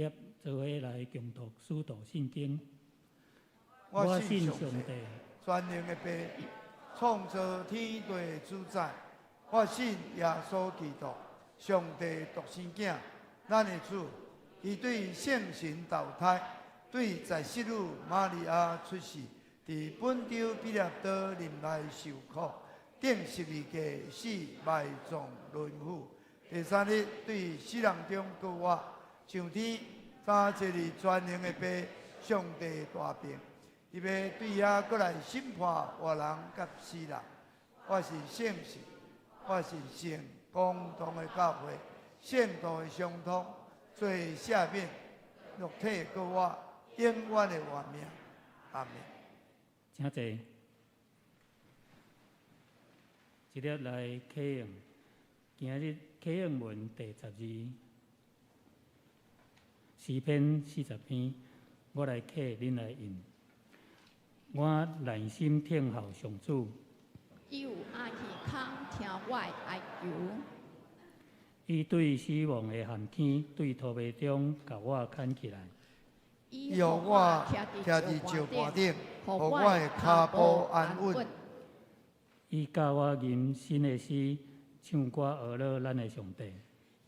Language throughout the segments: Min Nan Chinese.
得做伙來共讀使徒信經。我信上帝，全能的父，創造天地的主宰。我信耶穌基督，上帝獨生囝，咱的主。伊對聖神投胎，對在聖女瑪利亞出世，佇本丟彼拉多任內受苦，釘十字架死埋葬淪腐。第三日對死人中復活，上天，三坐佇全能的父上帝大爿。伊欲對遐閣來審判活人佮死人。我信聖神，我信聖公同的教會，聖徒的相通，罪赦免，肉體復活，永遠的活命。阿門。請坐。這粒來啟用，今日啟用文第12，詩篇40篇，我來啟，恁來吟。我耐心聽候上主，伊有掩耳孔聽我的哀求。伊對死亡的陷坑，對塗糜中共我牽起來。伊予我徛佇石盤頂，予我的跤步安穩。伊教我吟新的詩，唱歌呵咾咱的上帝。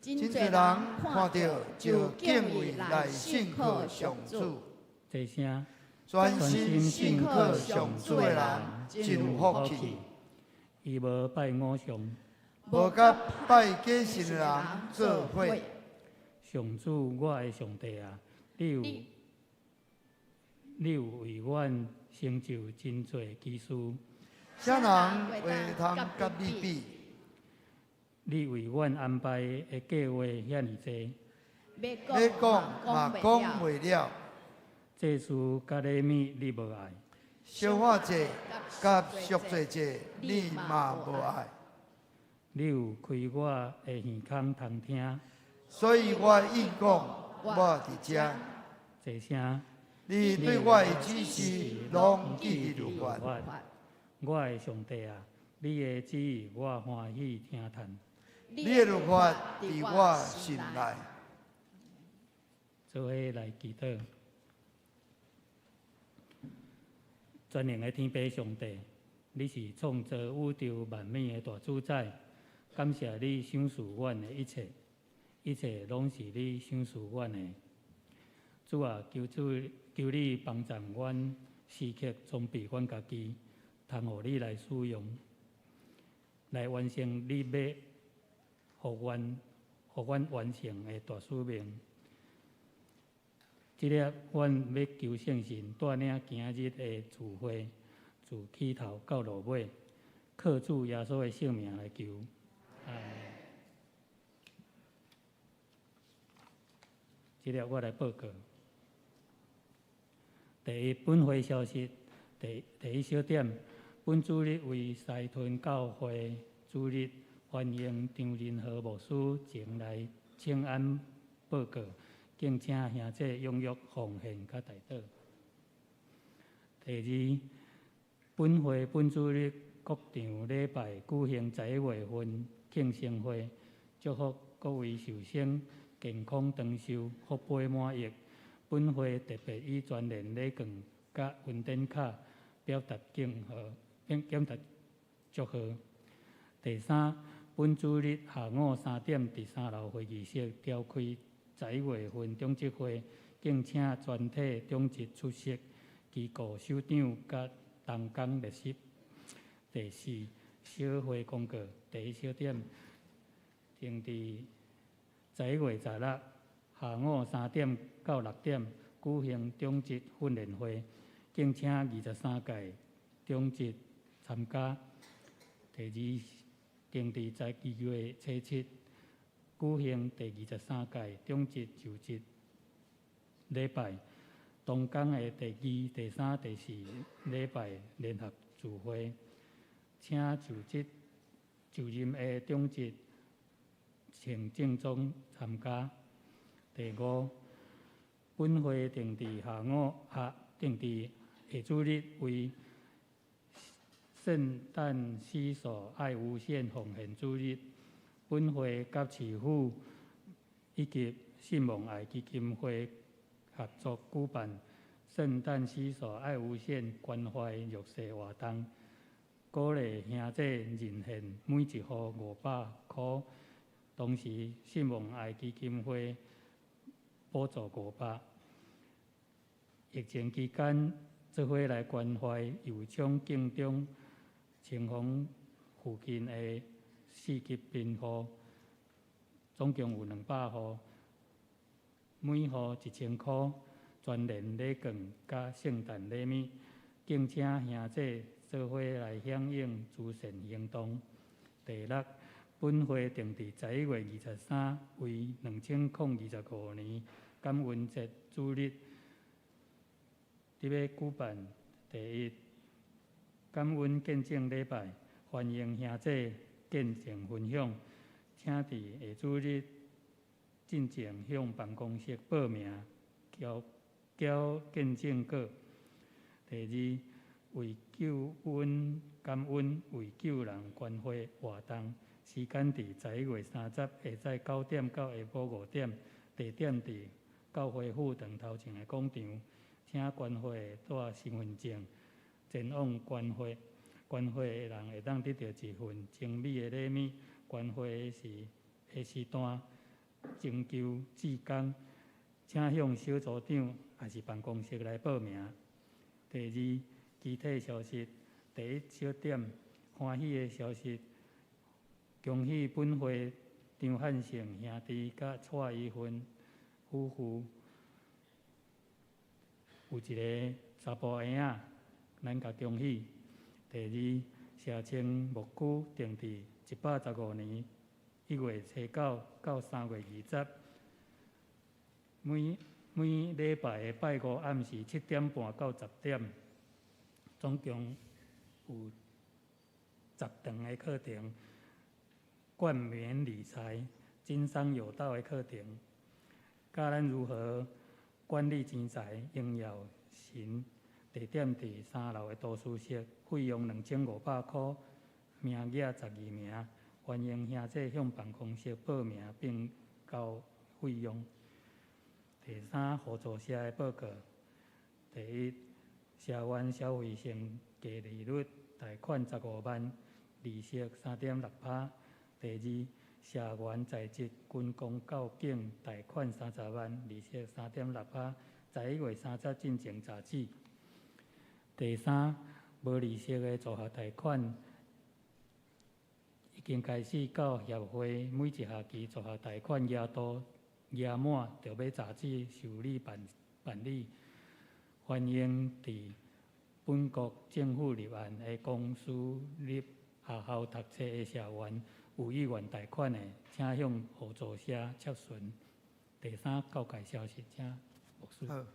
真濟人看著就敬畏來信靠上主。齊聲。專心信靠上主的人真有福氣。伊無拜偶像，無佮拜假神的人做伙。上主，我的上帝啊，你有為阮成就真濟奇事。啥人會通佮你比？你為阮安排的計劃遐爾濟，欲講嘛講袂了。祭司佮禮物你無愛，燒火祭佮贖罪祭你嘛無愛。你有開我的耳孔通聽，所以我應講，我佇遮。齊聲。你對我的指示攏記佇律法。我的上帝啊，你的旨意我歡喜聽趁。你的律法佇我心內。做伙來祈禱。全能的天父上帝，你是創造宇宙萬物的大主宰，感謝你賞賜阮的一切，一切攏是你賞賜阮的。主啊，求主求你幫助阮時刻裝備阮家己，通予你來使用，來完成你欲予阮完成的大使命。這粒阮欲求聖神帶領今日的聚會，自起頭到落尾，靠主耶穌的聖名來求。阿們。這粒我來報告。第一，本會消息。第一小點，本主日為西屯教會主日，歡迎張仁和牧師前來請安報告。敬請兄弟踴躍奉獻佮代禱。第二，本會本主日國場禮拜舉行11月份慶生會，祝福各位壽星健康長壽、福杯滿溢。本會特別以全聯禮券佮恩典卡表達敬賀，表達祝賀。第三，本主日下午3點佇3樓會議室召開11月份長執會，敬請全體長執出席，機構首長佮同工列席。第四，小會公告，第一小點，定佇11月16下午3點到6點舉行長執訓練會，敬請23屆長執參加。第二，定佇12月初7舉行第23屆長執就職禮拜，同工的第二、第三、第四禮拜聯合聚會，請就職就任的長執穿正裝參加。第五，本會定佇下午下定佇下主日為聖誕洗手愛無限奉獻主日。本會佮市府以及信望愛基金會合作舉辦聖誕洗手愛無限關懷弱勢活動，鼓勵兄弟認獻每一戶500箍。同時，信望愛基金會補助500。疫情期間，做伙來關懷右昌境中青峰附近的四級貧戶，總共有200戶，每戶1000箍，全聯禮券佮聖誕禮物，敬請兄弟做伙來響應慈善行動。第六，本會定佇11月23，為2025年感恩節主日，佇欲舉辦第一感恩見證禮拜，歡迎兄弟見證分享，請佇下主日進前向辦公室報名，繳繳見證稿。第二，為救恩感恩，為救人關懷活動，時間佇11月30下早9點到下晡5點，地點佇教會副堂頭前的廣場，請關懷帶身份證前往關懷。關懷的人會當得著一份精美的禮物。關懷的是的時段徵求志工，請向小組長抑是辦公室來報名。第二，其他消息，第一小點，歡喜的消息，恭喜本會張漢成兄弟佮蔡依芬夫婦有一个查埔嬰仔，咱共恭喜。第二，社青牧區定佇115年1月初9到3月20，每每禮拜的拜五暗時7點半到10點，總共有10堂的課程，冠冕理財、經商有道的課程，教咱如何管理錢財、榮耀神。地點佇三樓的圖書室，費用2500箍，名額12名，歡迎兄弟向辦公室報名並交費用。第三，互助社的報告。第一，社員消費性低利率貸款15萬，利息3.6%。第二，社員在職軍公教警貸款30萬，利息3.6%，11月30進前截止。第三，無利息的助學貸款已經開始到協會每一學期助學貸款額度額滿，就欲截止受理辦辦理。歡迎佇本國政府立案的公私立學校讀冊的社員有意願貸款的，請向互助社洽詢。第三，教界消息，請牧師。好，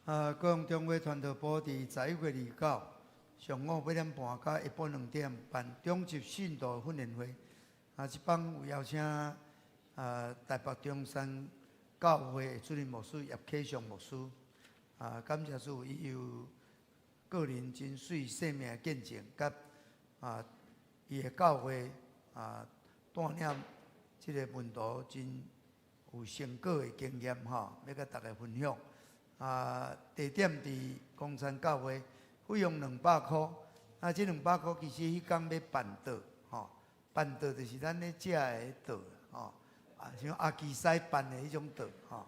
啊，高雄中會傳道部佇11月29上午8點半到下晡2點辦中級信徒訓練會。啊，這擺有邀請啊台北中山教會的主任牧師葉啟祥牧師。啊，感謝主，伊有個人真媠生命的見證，佮啊伊的教會啊帶領這个門徒真有成果的經驗吼，欲佮大家分享。啊，地點佇岡山教會，費用兩百箍。啊，這兩百箍其實彼工欲辦桌，吼，辦桌就是咱咧食的桌，吼，啊，像阿基師辦的彼種桌，吼，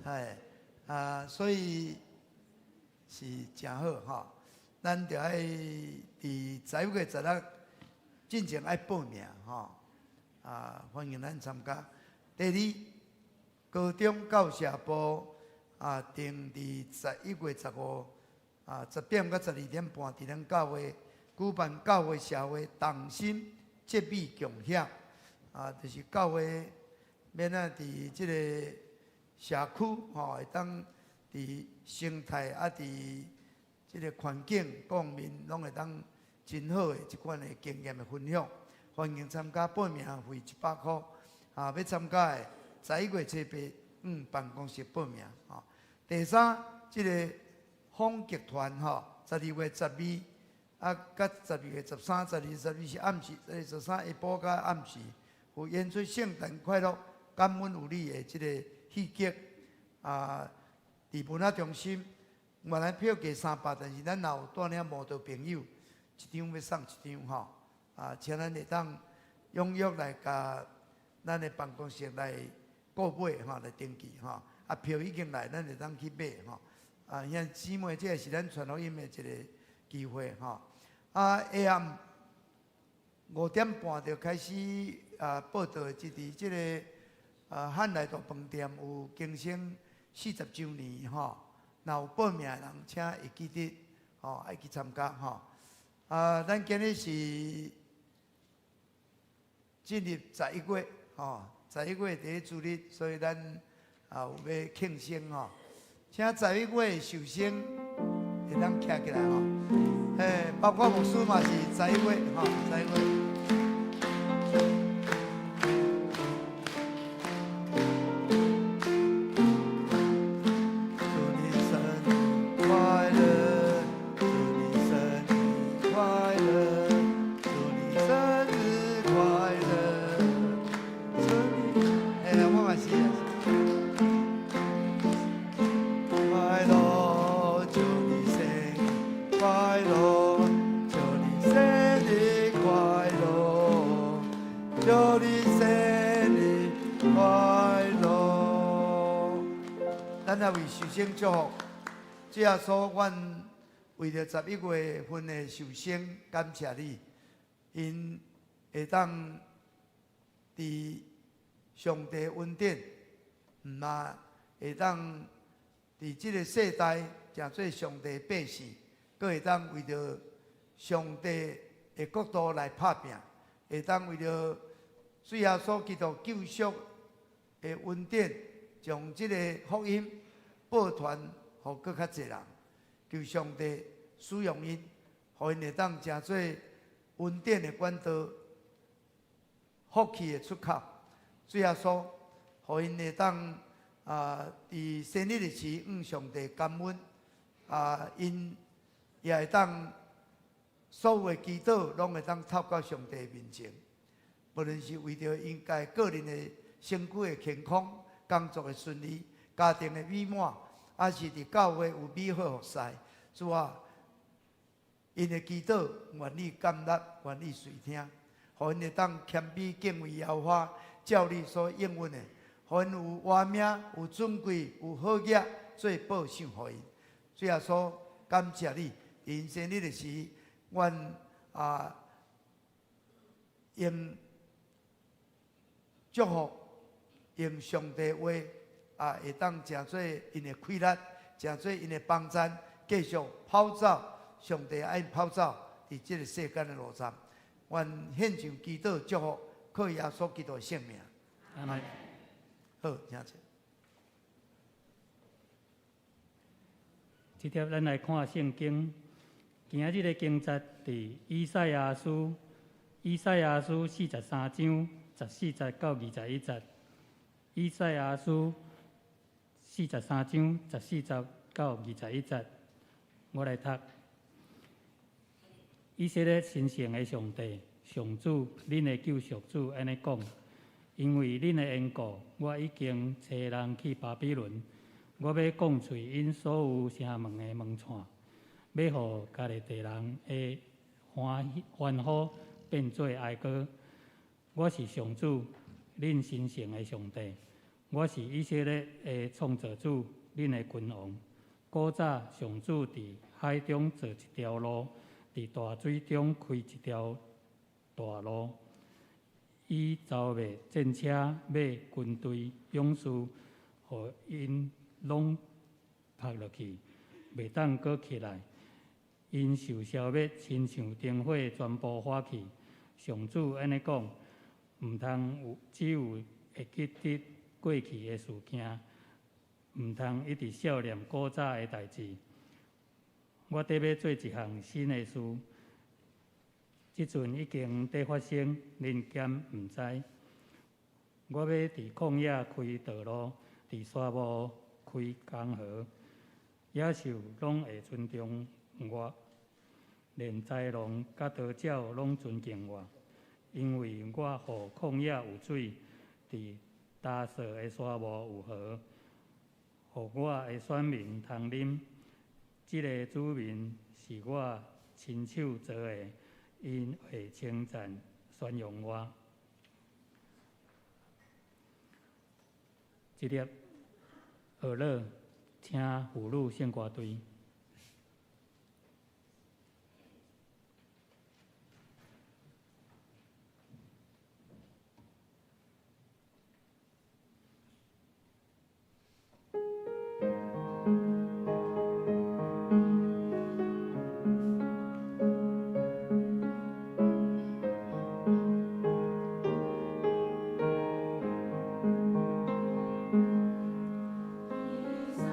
哎，啊，所以是誠好吼。咱著愛佇11月16進前愛報名吼，啊，歡迎咱參加。第二，高中教社部啊，定佇11月15啊，10點到12點半，佇咱教會舉辦教會社會同心結美共享，啊，就是教會欲按怎佇這个社區吼，會當佇生態啊，佇這个環境各方面攏會當真好的這款的經驗的分享，歡迎參加，報名費100箍，啊，欲參加的11月初8，辦公室報名，吼。第三，這个風劇團吼，12月12啊，佮12月13，12月12是暗時，12月13下晡佮暗時有演出聖誕快樂，感恩有你的這个戲劇啊，佇文化中心，原來票價300，但是咱若有帶領慕道朋友，一張欲送一張吼，啊，請咱會當踴躍來共咱的辦公室來購買吼，來登記吼，啊，票已經來，咱會當去買吼。啊，兄姊妹，這個是咱傳福音的一個機會吼。啊，下暗5點半就開始啊報道，就佇這個啊漢來大飯店有更生40週年吼，若有報名的人，請會記得吼，愛去參加吼。啊，咱今日是進入十一月吼，十一月第一主日，所以咱啊有欲慶生吼，請十一月壽星會當徛起來吼。嘿，包括牧師嘛是十一月吼，十一月。祝你生日快樂，祝你生日快樂，祝你生日快樂，祝你，哎，我嘛是。快樂，祝你生日快樂，祝你生日快樂，祝你生日快樂。咱來為壽星祝福，主耶穌，阮為著十一月份的壽星感謝你，𪜶會當佇上帝恩典，毋但會當佇這個世代成做上帝百姓，閣會當為著上帝的國度來拍拚，會當為著主耶穌基督救贖的恩典，將這個福音報傳予閣較濟人，求上帝使用𪜶，予𪜶會當成做恩典的管道，福氣的出口。主耶穌，予𪜶會當啊，佇生日的時向上帝感恩，啊，𪜶也會當所有的祈禱攏會當透過上帝面前，無論是為著𪜶家個人的身軀的健康、工作的順利、家庭的美滿，抑是佇教會有美好服侍，主啊，𪜶的祈禱願你甘納，願意垂聽，予𪜶會當謙卑敬畏耶和華，照你所應允的，予𪜶有活命、有尊貴、有好額做報賞予𪜶。主耶穌，感謝你，𪜶生日的時，阮啊用祝福，用上帝話啊，會當成做𪜶的氣力，成做𪜶的幫贊，繼續跑走上帝愛跑走佇這個世間的路站。阮獻上祈禱祝福，靠耶穌基督的聖名。阿門。好，請坐。這帖咱來看聖經，今仔日的經節佇以賽亞書，以賽亞書43章14節到21節。以賽亞書43章14節到21節，我來讀。以色列神聖的上帝，上主，恁的救贖主按呢講：因為恁的緣故，我已經差人去巴比倫，我欲講碎𪜶所有城門的門閂，欲予迦勒底人的歡喜歡呼變做哀歌。我是上主，恁神聖的上帝，我是以色列的創造主，恁的君王。古早上主佇海中造一條路，佇大水中開一條大路，伊剿滅戰車、馬、軍隊、勇士，予𪜶攏趴落去，袂當閣起來。𪜶受消滅，親像燈火全部火去。上主按呢講，毋通有只有會記得過去的事件，毋通一直想念古早的代誌。我得欲做一項新的事，這陣已經佇發生，恁敢毋知？我欲佇曠野開道路，佇沙漠開江河，野獸攏會尊重我，連豺狼佮鴕鳥攏尊敬我，因為我予曠野有水，佇大數的沙漠有河，予我的選民通啉。這个子民是我親手造的，𪜶會稱讚宣揚我。這粒學樂，請婦女聖歌隊。會使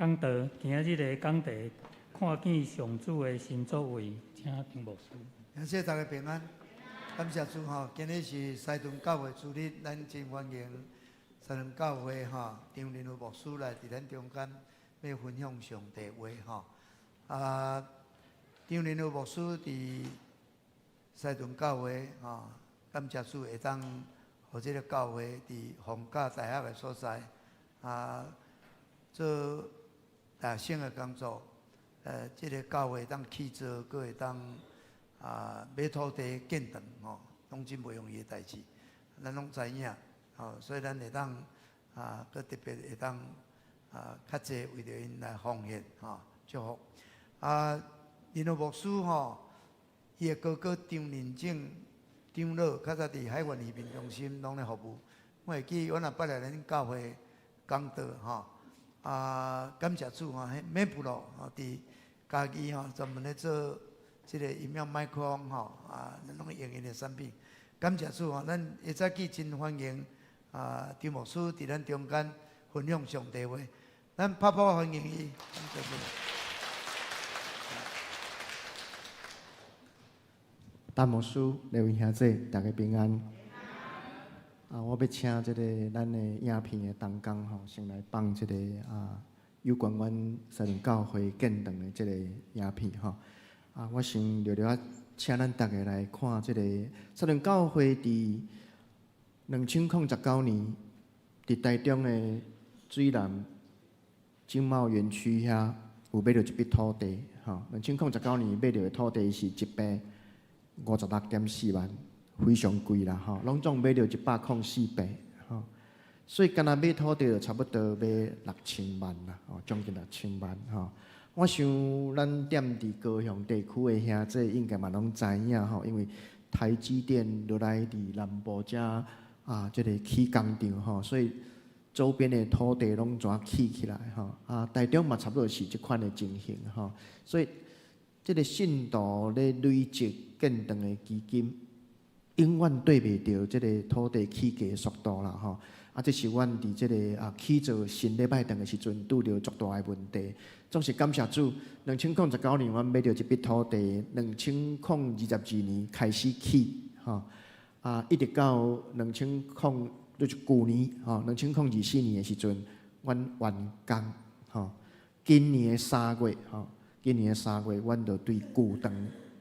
講道。今仔日的講題，看見上主的新作為，請張牧師。感謝大家平安，感謝主吼。今日是西屯教會主日，咱真歡迎西屯教會吼張仁和牧師來佇咱中間，欲分享上帝話吼。啊，張仁和牧師佇西屯教會吼，感謝主會當予這个教會佇逢甲大學的所在啊，做大學生的工作。這个教會當起造，閣會當啊買土地建堂吼，攏真袂容易的代誌，咱攏知影吼，所以咱會當啊，閣特別會當啊，較濟為著𪜶來奉獻吼，祝福。啊，仁和牧師吼，伊的哥哥張仁正長老，較早佇海員移民中心攏咧服務。我會記，我若捌來咱教會講道吼，啊，感謝主吼，彼 Mapro 吼，佇嘉義吼，專門咧做這个音響麥克風吼，啊，咱攏用𪜶的產品。感謝主吼，咱會早起真歡迎啊，張牧師佇咱中間分享上帝話，咱拍拍歡迎伊。感謝主。陳牧師、劉雲兄姊，大家平安。啊，我欲請這个咱的影片的同工吼，先來放這个啊，有關阮西屯教會建堂的這个影片吼。啊，我先略略仔請咱逐家來看這个西屯教會佇2019年，佇台中的水湳經貿園區遐有買著一筆土地，吼。2019年買著的土地是一坪56.4萬，非常貴啦，吼。攏總買著104平，吼。所以干焦買土地就差不多買6000萬啦，吼，將近六千萬，吼。我想咱踮佇高雄地區的兄姊應該嘛攏知影吼，因為台積電落來佇南部遮啊，這个起工廠吼，所以周邊的土地攏怎起起來吼。啊，台中嘛差不多是這款的情形吼，所以這个信徒咧累積建堂的基金，永遠對袂著這个土地起價速度啦吼。啊，這是阮佇這个啊起造新禮拜堂的時陣拄著足大的問題。總是感謝主，2019年阮買著一筆土地，2022年開始起，吼啊，一直到兩千零就是舊年吼，2024年的時陣，阮完工，吼。今年的三月，吼，今年的三月，阮就對舊堂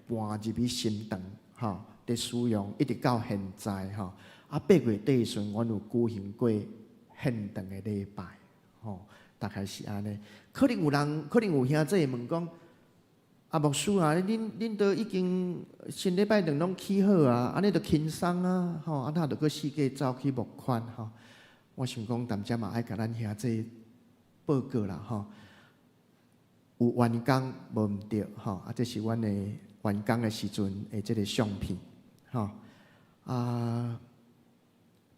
搬入去新堂，吼，佇使用，一直到現在，吼。啊，8月底的時陣，阮有舉行過獻堂的禮拜，吼，大概是按呢。可能有人，可能有兄姊會問講：啊，牧師啊，恁都已經新禮拜堂攏起好啊，按呢就輕鬆啊，吼，啊，哪著閣四界走去募款吼？我想講，踮遮嘛愛共咱兄姊報告啦，吼。有完工無毋對，吼，啊，這是阮的完工的時陣的這个相片，吼，啊。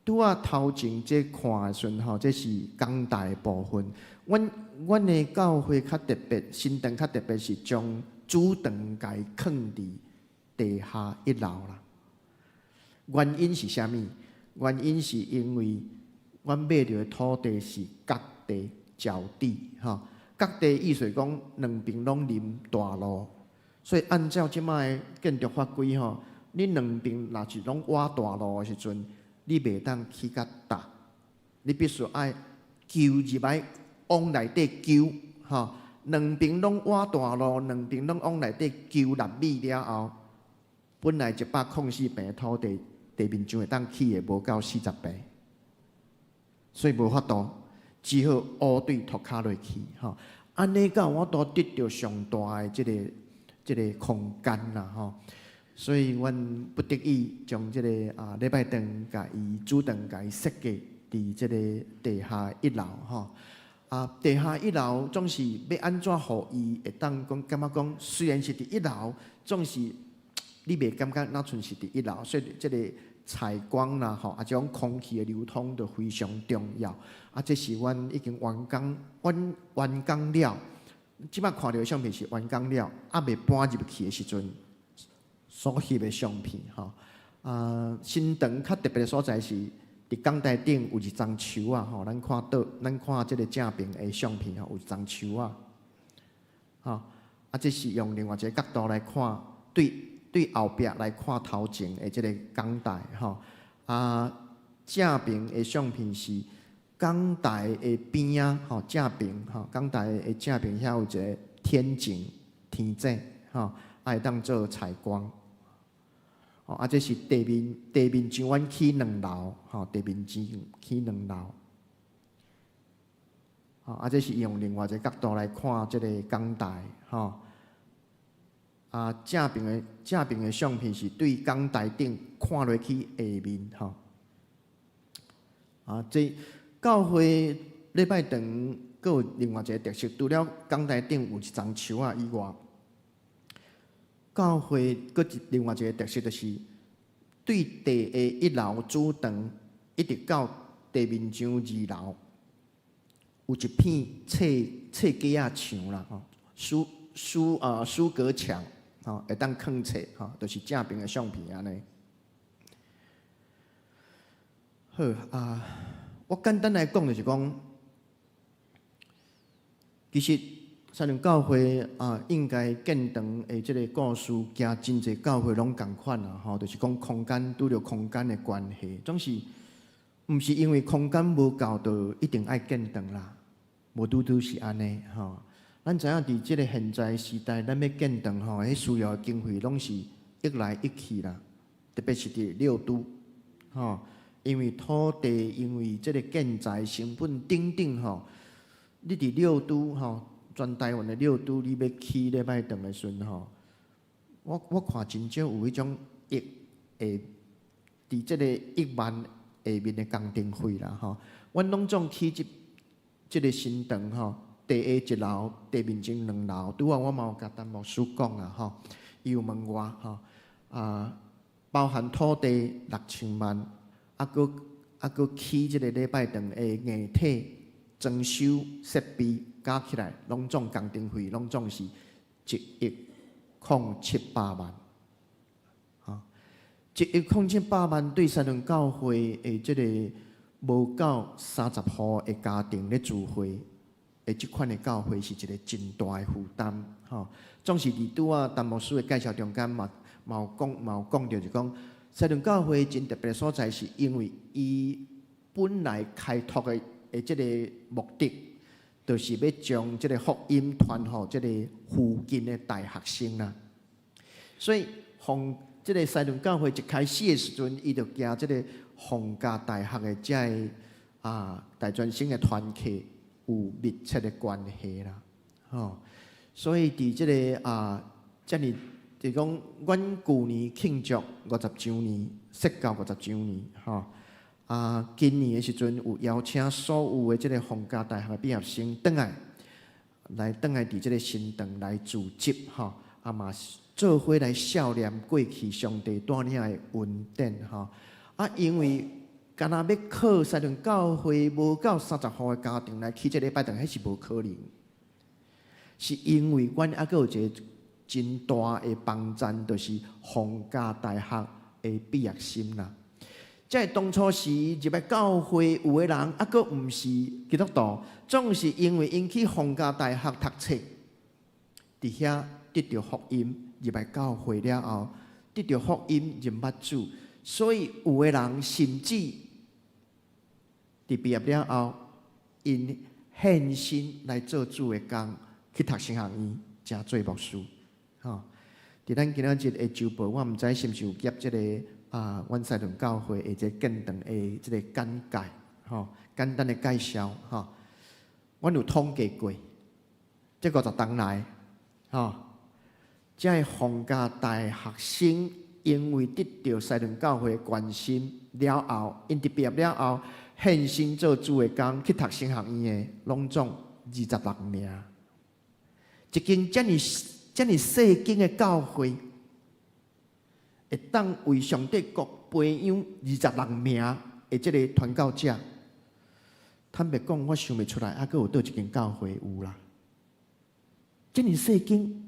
拄仔頭前這看的時陣吼，這是講台的部分。阮的教會較特別，新堂較特別是將主堂共伊囥佇地下一樓啦。原因是啥物？原因是因為阮買著的土地是角地角地，吼。角地意思講兩邊攏臨大路，所以按照這擺的建築法規吼，你兩邊若是攏倚大路的時陣，你袂當起較大，你必須愛勼入來往內底勼，吼，兩邊攏倚大路，兩邊攏往內底勼6米了後，本來104平的土地，地面上會當起的無夠40平，所以無法度，只好烏對塗跤落去，吼。按呢才有法度得著上大的這个空間啦，吼。所以，阮不得已將這个啊禮拜堂共伊主堂共伊設計佇這个地下一樓吼。啊，地下一樓總是欲按怎予伊會當講感覺講，雖然是佇一樓，總是你袂感覺若像是佇一樓，所以這个採光啦吼，啊，這種空氣的流通都非常重要。啊，這是阮已經完工，阮完工了。這擺看著的相片是完工了，猶未搬入去的時陣所翕的相片吼。啊，新堂較特別的所在是佇佇講台頂有一叢樹仔吼，咱看倒，咱看這个正爿的相片吼，有一叢樹仔，吼，啊，這是用另外一个角度來看，對對後壁來看頭前的這个講台吼，啊，正爿的相片是講台的邊仔吼，正爿吼，講台的正爿遐有一个天井天井吼，啊會當做採光。哦，啊，這是地面，地面上阮起兩樓，吼，地面上起兩樓。吼，啊，這是用另外一个角度來看這个講台，吼。啊，正爿的正爿的相片是對講台頂看落去下面，吼。啊，這教會禮拜堂閣有另外一个特色，除了講台頂有一叢樹仔以外，教會閣一另外一个特色，就是對地下一樓主堂一直到地面上二樓，有一片冊冊架仔牆啦，吼，書書啊書閣牆，吼，會當囥冊，吼，就是正爿的相片按呢。好啊，我簡單來講就是講，其實三榮教會啊，應該建堂的這个故事，行真濟教會攏仝款啦，吼，就是講空間拄著空間的關係，總是毋是因為空間無夠，就一定愛建堂啦，無拄拄是按呢吼。咱知影佇這个現在時代，咱欲建堂吼，彼需要的經費攏是億來億去啦，特別是佇六都，吼，因為土地，因為這个建材成本等等吼，你佇六都吼，全台灣的六都，你欲起禮拜堂的時陣吼，我我看真少有彼種億下，佇這个億萬下面的工程費啦吼。阮攏總起這這个新堂吼，地下一樓，地面上兩樓，拄仔我嘛有共陳牧師講啊吼，伊有問我吼，啊，包含土地六千萬，啊閣啊閣起這个禮拜堂的硬體裝修設備加起來，攏總工程費攏總是一億空七百萬，吼，一億空七百萬對三榮教會的這个無夠三十戶的家庭咧聚會的這款的教會是一个真大的負擔，吼。總是佇拄仔陳牧師的介紹中間嘛，嘛有講嘛有講著，就講三榮教會真特別的所在，是因為伊本來開拓的的這个目的，就是欲將這个福音傳予這个附近的大學生啦。所以，逢這个西屯教會一開始的時陣，伊就行這个逢甲大學的這个啊大專生的團契有密切的關係啦。吼，所以佇這个啊，遮爾就講，阮舊年慶祝五十週年，設教五十週年，吼。啊，今年的時陣有邀請所有的這个逢甲大學的畢業生轉來，來轉來佇這个新堂來聚集，吼，啊嘛做伙來數念過去上帝帶領的恩典，吼。啊，因為敢若欲靠西屯教會無夠三十戶的家庭來起這禮拜堂，彼是無可能。是因為阮猶閣有一个真大的幫贊，就是逢甲大學的畢業生啦。這當初時入來教會有的人，猶閣毋是基督徒，總是因為𪜶去逢甲大學讀冊，佇遐得著福音，入來教會了後，得著福音認捌主，所以有的人甚至佇畢業了後，𪜶獻身來做主的工，去讀神學院，成做牧師。吼，佇咱今仔日的週報，我毋知是毋是有夾這个啊，阮西屯教會的這個建堂的這個簡介，吼，簡單的介紹，吼，阮有統計過，這五十冬來，吼，這个逢甲大學生因為得著西屯教會的關心了後，𪜶佇畢業了後，獻身做主的工，去讀神學院的，攏總二十六名。一間遮爾遮爾細間的教會，會當為上帝國培養二十六名的這个傳教者，坦白講，我想袂出來，猶閣有佗一間教會有啦。遮爾細間，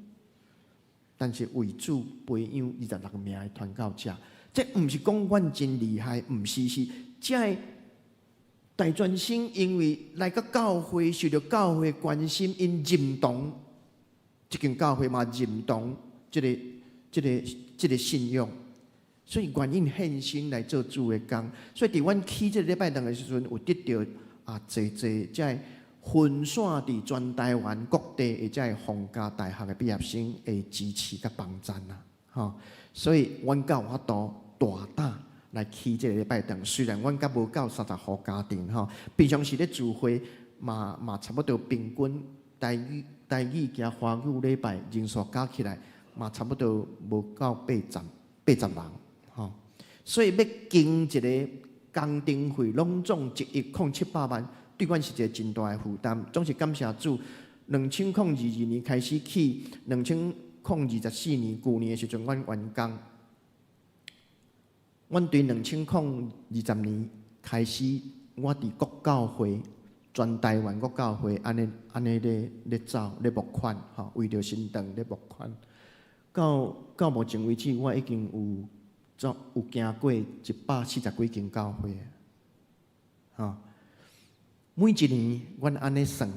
但是為主培養二十六名的傳教者，這毋是講阮真厲害，毋是，是這个大專生因為來到教會，受著教會關心，𪜶認同這間教會嘛，認同這個信仰，所以願意獻身來做主的工。所以佇阮起這個禮拜堂的時陣，有得著啊，濟濟這个分散佇全台灣各地的這个皇家大學的畢業生的支持佮幫贊啦，吼！所以阮才有法度大膽來起這個禮拜堂。雖然阮閣無夠30戶家庭吼，平常時咧聚會嘛嘛差不多平均台語加華語禮拜人數加起來嘛差不多無夠80人吼。所以欲經一个工程費攏總1億零700萬，對阮是一个真大的負擔。總是感謝主，2022年開始起，2024年舊年的時陣，阮完工。阮對2020年開始，我佇各教會，全台灣各教會，按呢按呢咧走咧募款，吼，為著新堂咧募款。到目前為止，我已經有走有行過140幾間教會，吼。每一年，阮按呢算，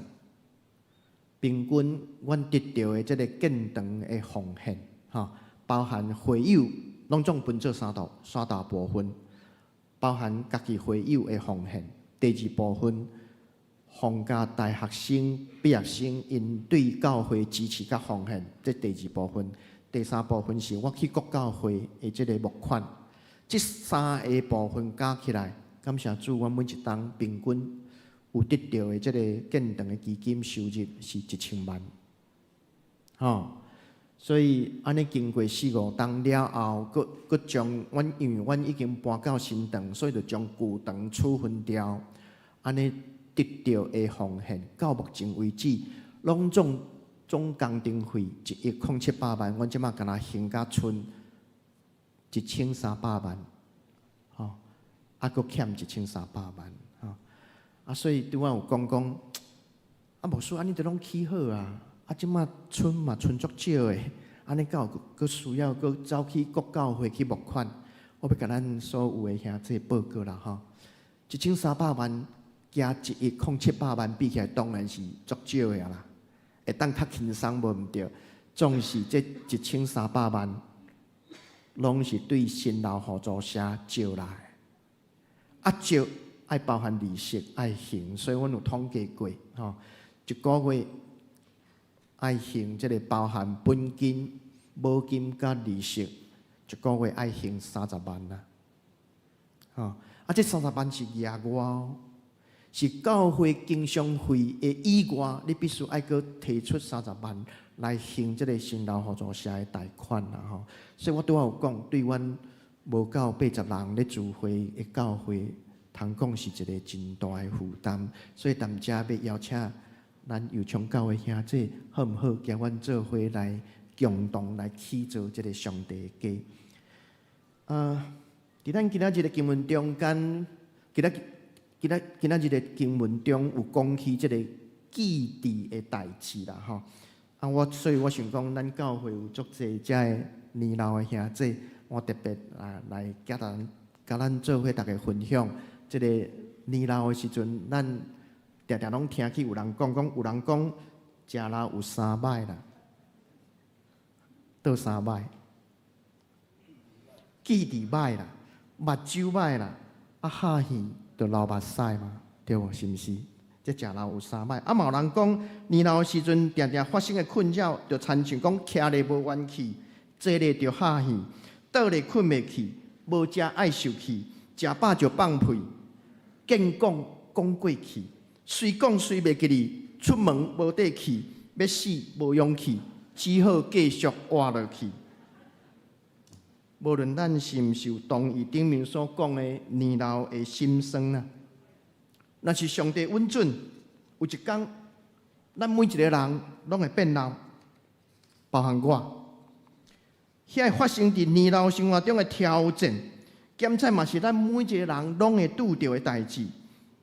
平均阮得著的這个建堂的奉獻，吼，包含會友，攏總分做三大部分，包含家己會友的奉獻。第二部分，皇家大學生畢業生𪜶對教會支持佮奉獻，這第二部分。第三部分是我去各教會的這个募款，這三个部分加起來，感謝主，阮每一冬平均有得著的這个建堂的基金收入是1000萬，吼。所以按呢經過四五冬了後，閣閣將阮因為阮已經搬到新堂，所以就將舊堂處分掉。按呢得著的奉獻，到目前為止，攏總總工程費1億零700萬，阮這馬敢若還甲賰1300萬，吼，啊，閣欠1300萬，吼，啊，所以拄仔有講講，啊，牧師按呢都攏起好啊，啊，這馬賰嘛賰足少的，按呢敢有閣需要閣走去各教會去募款？我欲共咱所有的兄弟報告啦，吼，1300萬加1億零700萬比起來，當然是足少的啦。會當較輕鬆無毋對，總是這一千三百萬，攏是對新老互助社借來的。啊，借愛包含利息愛還，所以阮有統計過，吼，一個月愛還這个包含本金、保金佮利息，一個月愛還三十萬啦。吼，啊，這三十萬是額外哦。是教會經常費的以外，你必須愛閣提出三十萬來還這个新老互助社的貸款啦吼。所以我拄仔有講，對阮無夠80人咧聚會的教會，通講是一个真大的負擔。所以踮遮欲邀請咱右昌教會兄弟，好毋好？共阮做伙來共同來起造這个上帝的家。啊，佇咱今仔日的經文中間，今仔日的經文中有講起這个記智的代誌啦，吼。啊，所以我想講，咱教會有足濟遮个年老的兄弟，我特別啊來共咱做伙逐家分享，這个年老的時陣，咱定定攏聽去有人講講，有人講食老有三歹啦，佗三歹？記智歹啦，目睭歹啦，啊，拍戲就流目屎嘛，對無？是毋是？這食老有三歹。啊，嘛有人講年老的時陣，定定發生的困擾，就親像講徛咧無元氣，坐咧就拍戲，倒咧睏袂去，無食愛受氣，食飽就放屁，見講講過去，隨講隨袂記得，出門無底氣，欲死無勇氣，只好繼續活落去。無論咱是毋是有同意頂面所講的年老的心酸啊，若是上帝允准，有一工，咱每一个人攏會變老，包含我。遐个發生佇年老生活中的挑戰，檢測嘛是咱每一个人攏會拄著的代誌，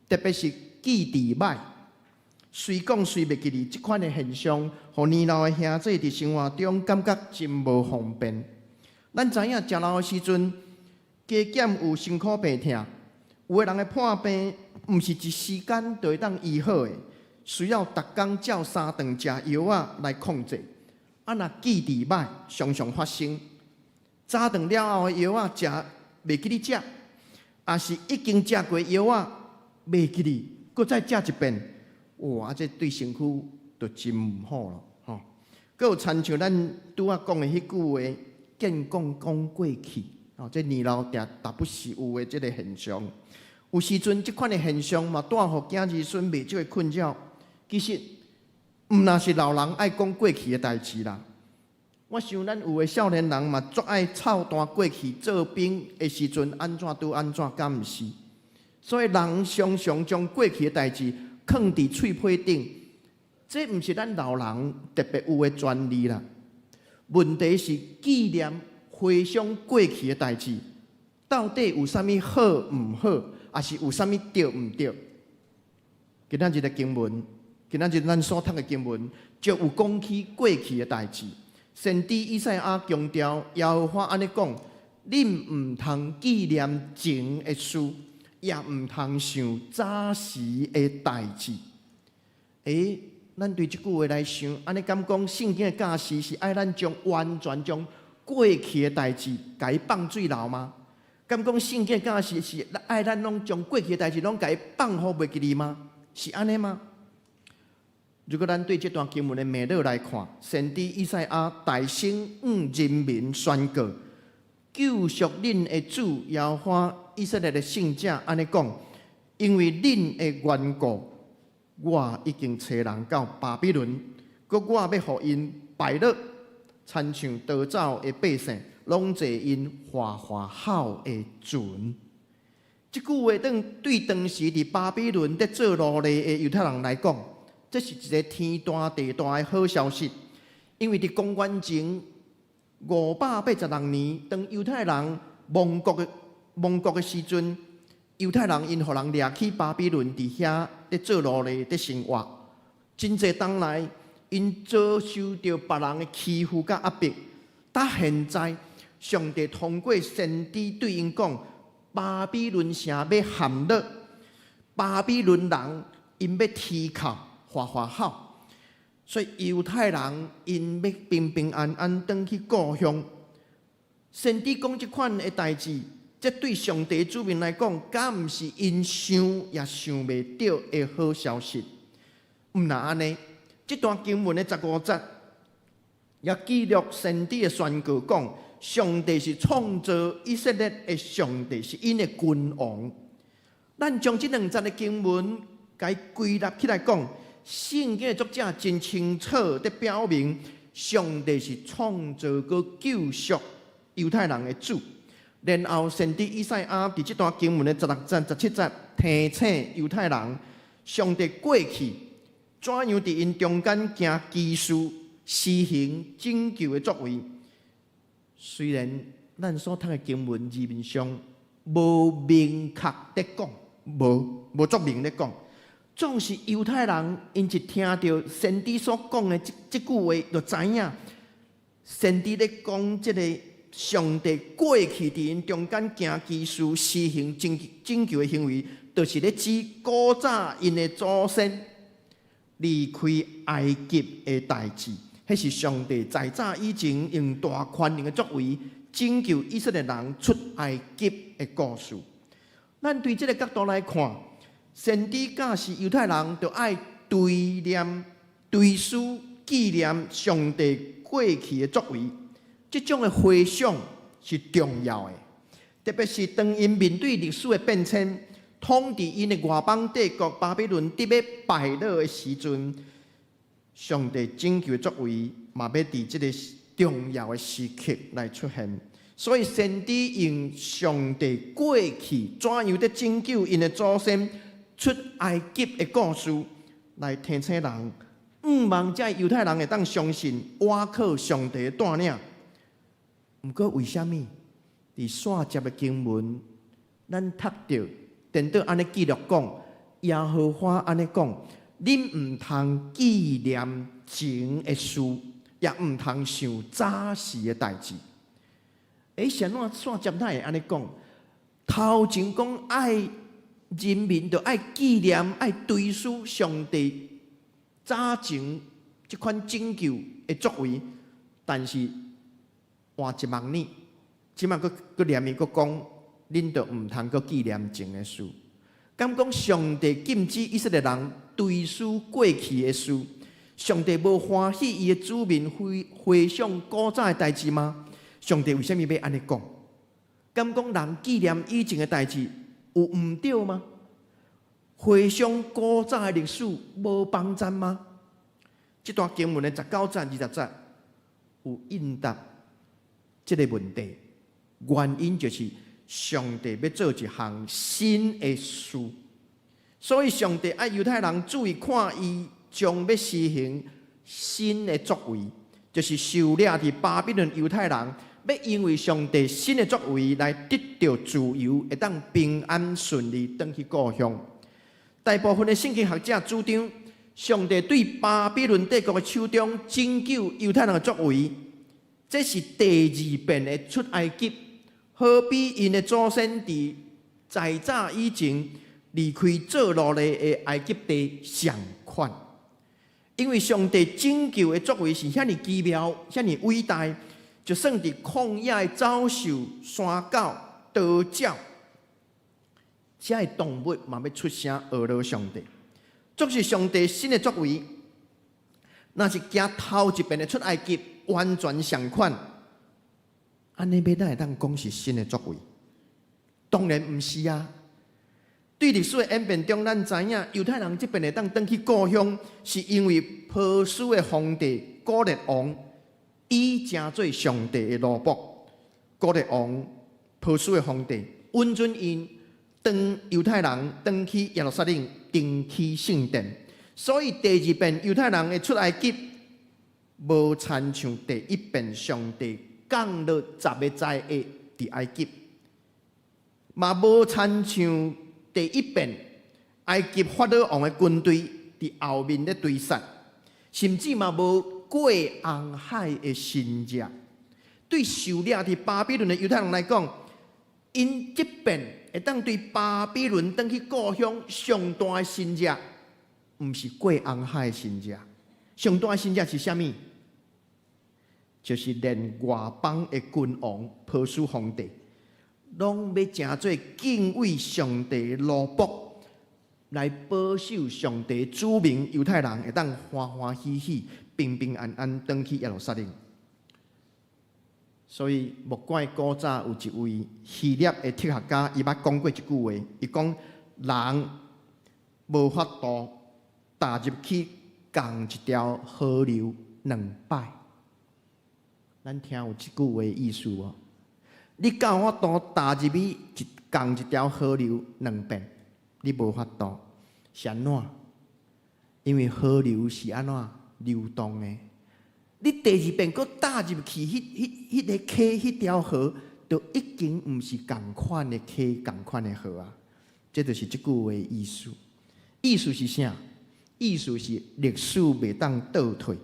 特別是記智歹、隨講隨袂記得這款的現象，予年老的兄弟佇生活中感覺真無方便。咱知影食老的時陣，加減有身軀病疼，有的人會破病，毋是一時間就會當醫好的，需要逐工照三頓食藥仔來控制。啊，若記憶䆀，常常發生。早頓了後的藥仔食袂記得食，抑是已經食過藥仔袂記得，閣再食一遍，哇！這對身軀就真毋好咯，吼。閣有親像咱拄仔講的彼句話，見講講過去，哦，這年老定逐不時有的這个現象。有時陣這款的現象嘛，帶予囝兒孫袂少的困擾。其實，毋若是老人愛講過去的代誌啦。我想咱有的少年人嘛，足愛臭彈過去做兵的時陣按怎拄按怎，敢毋是？所以人常常將過去的代誌囥佇喙皮頂，這毋是咱老人特別有的專利啦。問題是紀念回想過去的代誌，到底有啥物好毋好，抑是有啥物對毋對？今仔日的經文，今仔日咱所讀的經文，就有講起過去的代誌。先知以賽亞強調，耶和華按呢講：恁毋通紀念前的事，也毋通想早時的代誌。欸，咱對這句話來想，按呢敢講聖經的教示是愛咱將完全將過去的代誌共伊放水流嗎？敢講聖經的教示是愛咱攏將過去的代誌攏共伊放予袂記得嗎？是按呢嗎？如果咱對這段經文的脈絡來看，先知以賽亞大聲向人民宣告：救贖恁的主耶和華以色列的聖者按呢講，因為恁的緣故，我已經差人到巴比倫，閣我欲予𪜶敗落，親像逃走的百姓，攏坐𪜶嘩嘩吼的船。這句話當對當時佇巴比倫咧做奴隸的猶太人來講，這是一個天大地大的好消息，因為佇公元前586年，當猶太人亡國的時陣，猶太人𪜶予人掠去巴比倫，佇遐咧做奴隸咧生活。真濟冬來，𪜶遭受著別人的欺負佮壓迫。到現在，上帝通過先知對𪜶講：巴比倫城欲陷落，巴比倫人𪜶欲啼哭。嘩嘩吼，所以猶太人𪜶欲平平安安轉去故鄉。先知講這款的代誌，這對上帝子民來講，敢毋是𪜶想也想袂著的好消息？毋若按呢，這段經文的15節也記錄先知的宣告講，上帝是創造以色列的上帝，是𪜶的君王。咱將這兩節的經文共伊歸納起來講，聖經的作者真清楚佇表明，上帝是創造閣救贖猶太人的主。然後先知以賽亞佇這段經文的16節、17節提醒猶太人，上帝過去怎樣佇𪜶中間行奇事、施行拯救的作為。雖然咱所讀的經文字面上無明確佇講，無足明咧講。總是猶太人，𪜶一聽著先知所講的這這句話，就知影先知咧講這個上帝過去佇𪜶中間行奇事、施行拯救的行為，就是咧指古早𪜶的祖先離開埃及的代誌。彼是上帝在早以前用大權能的作為拯救以色列人出埃及的故事。咱對這个角度來看，先知教示猶太人，著愛追念、追思、紀念上帝過去的作為。這種的回想是重要的，特別是當𪜶面對歷史的變遷，統治𪜶的外邦帝國巴比倫佇欲敗落的時陣，上帝拯救的作為嘛欲佇這个重要的時刻來出現。所以先知用上帝過去怎樣佇拯救𪜶的祖先出埃及的故事來提醒人，向望這猶太人會當相信倚靠上帝的帶領。毋過為啥物佇紲節的經文，咱讀著顛倒按呢記錄講，耶和華按呢講，恁毋通紀念前的事，也毋通想早時的代誌。欸，是按怎紲節哪會按呢講？頭前講愛人民就愛紀念、愛追思上帝早前這款拯救的作為，但是換一網呢，這馬閣閣連伊閣講，恁就毋通閣紀念前的事。敢講上帝禁止以色列人追思過去的事，上帝無歡喜伊的子民回回想古早的代誌嗎？上帝為啥物欲按呢講？敢講人紀念以前的代誌有毋對嗎？回想古早的歷史無幫贊嗎？這段經文的19節、20節有應答這個問題，原因就是上帝欲做一項新的事，所以上帝愛猶太人注意看，伊將欲施行新的作為，就是受掠佇巴比倫猶太人，欲因為上帝新的作為來得著自由，會當平安順利轉去故鄉。大部分的聖經學者主張，上帝對巴比倫帝國的手中拯救猶太人的作為，這是第二遍的出埃及。好比𪜶的祖先佇在早以前離開做奴隸的埃及地相款，因為上帝拯救的作為是遐爾奇妙、遐爾偉大，就算佇曠野的走獸、山狗、刀鳥，遮的動物嘛欲出聲呵咾上帝，這是上帝新的作為，若是行頭一遍的出埃及，完全相款。按呢欲哪會當講是新的作為？當然毋是啊！對歷史的演變中，咱知影猶太人這遍會當轉去故鄉，是因為波斯的皇帝古列王伊成做上帝的奴僕。古列王波斯的皇帝允准𪜶轉猶太人轉去耶路撒冷重起聖殿，所以第二遍猶太人的出埃及，無親像第一遍上帝降落十个災厄佇埃及，嘛無親像第一遍埃及法老王的軍隊佇後面咧追殺，甚至嘛無過紅海的神蹟。對受掠佇巴比倫的猶太人來講，𪜶這遍會當對巴比倫轉去故鄉上大的神蹟，毋是過紅海的神蹟，上大的神蹟是啥物？就是連外邦的君王波斯皇帝，攏欲成做敬畏上帝的奴僕，來保守上帝子民猶太人會當歡歡喜喜、平平安安轉去耶路撒冷。所以，莫怪古早有一位希臘的哲學家，伊捌講過一句話，伊講人無法度踏入去仝一條河流兩擺。咱聽有這句話意思無？你敢有法度踏入去一仝一條河流兩遍？你無法度，是按怎？因為河流是按怎流動的？你第二遍閣踏入去，彼彼彼个溪、彼條河，就已經毋是仝款的溪、仝款的河啊！這就是這句話意思。意思是啥？意思是歷史袂當倒退，